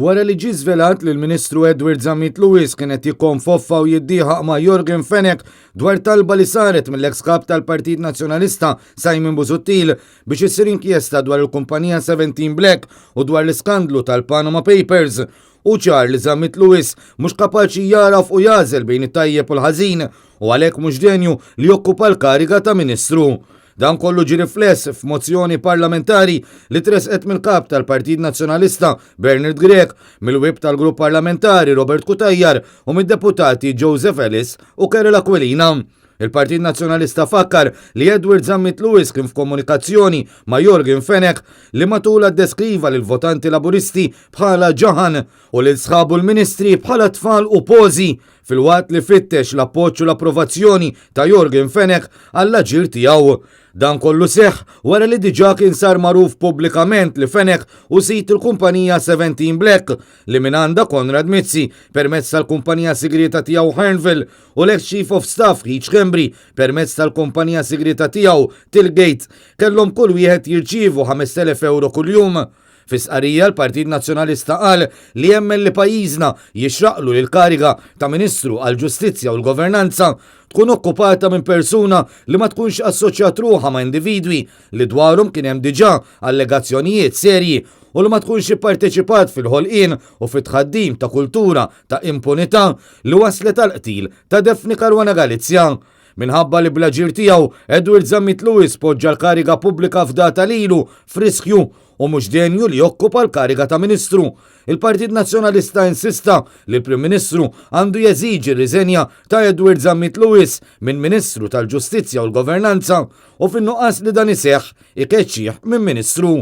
Wara li ġie żvelat li l-Ministru Edward Zammit Lewis kien qed jikkonfoffa u jiddieħaq ma' Yorgen Fenech dwar talba li saret mill-eks kap tal-Partit Nazzjonalista Simon Busuttil biex issir inkjesta dwar il-kumpanija 17 Black u dwar l-iskandlu tal-Panama Papers, hu ċar li Zammit Lewis mhux kapaċi jagħraf u jagħżel bejn it-tajjeb u l-ħażin u għalhekk mhux denju li jokkupa l-kariga ta' Ministru. Dan kollu ġie rifless f'mozzjoni parlamentari li tressqet mill-Kap tal-Partit Nazzjonalista Bernard Grech, mill-Whip tal-Grupp Parlamentari Robert Cutajar u mid-Deputati Joseph Ellis u Karol Aquilina. Il-Partit Nazzjonalista fakkar li Edward Zammit Lewis kien f'komunikazzjoni ma' Yorgen Fenech li matulha ddeskriva lill-votanti Laburisti bħala ġaħan u lil sħabu l-Ministri bħala tfal u pożi filwaqt li fittex l-appoġġ u l-approvazzjoni ta' Yorgen Fenech għall-aġir tiegħu. Dan kollu seħħ wara li diġà kien sar magħruf pubblikament li Fenech hu sid il-kumpanija 17 Black li mingħandha Konrad Mizzi permezz tal-kumpanija sigrieta tiegħu Hearnville u l-eks Chief of Staff Keith Schembri permezz tal-kumpanija sigrieta tiegħu Tillgate kellhom kull wieħed jirċievu 5,000 ewro kuljum. Fi stqarrija l-Partit Nazzjonalista qal li jemmen li pajjiżna jixraqlu li l-kariga ta' Ministru għall-Ġustizzja u l-Governanza tkun okkupata minn persuna li ma tkunx assoċjat ruħha ma' individwi li dwarhom kien hemm diġà allegazzjonijiet serji u li ma tkunx ipparteċipat fil-ħolqien u fit-tħaddim ta' kultura ta' impunità li wasslet għall-qtil ta' Daphne Caruana Galizia. Minħabba li bl-aġir tiegħu, Edward Zammit Lewis poġġa l-kariga pubblika fdata lilu f'riskju u mhux denju li jokkupa l-kariga ta' Ministru. Il-Partit Nazzjonalista insista li l-Prim Ministru għandu jeżiġi r-riżenja ta' Edward Zammit Lewis minn Ministru tal-Ġustizzja u l-Governanza u fin-nuqqas li dan iseħħ, ikeċċih minn Ministru.